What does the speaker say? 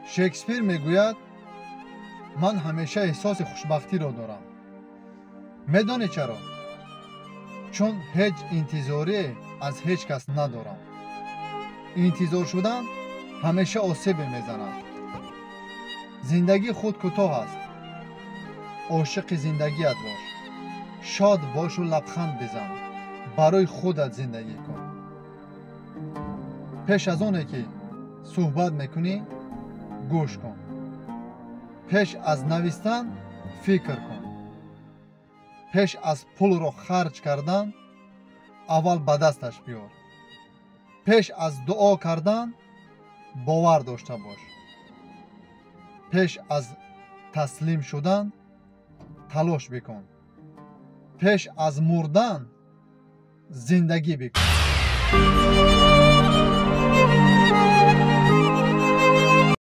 Шекспир мегӯяд: ман ҳамеша эҳсоси хушбахтиро дорам. Медонӣ чаро? Чун ҳеҷ интизорие аз ҳеҷ кас надорам. Интизор шудан ҳамеша осебе мезанад. Зиндагӣ худ кӯтоҳ аст. Ошиқи зиндагият бош. Шод бошу лабханд бизан. Барои худат зиндагӣ кун. Пеш аз оне ки суҳбат мекунӣ, гӯш кун. Пеш аз навистан фикр кун. Пеш аз пулро харҷ кардан аввал ба дасташ биёр. Пеш аз дуо кардан бовар дошта бош. Пеш аз таслим шудан талош бикун. Пеш аз мурдан зиндагӣ бикун.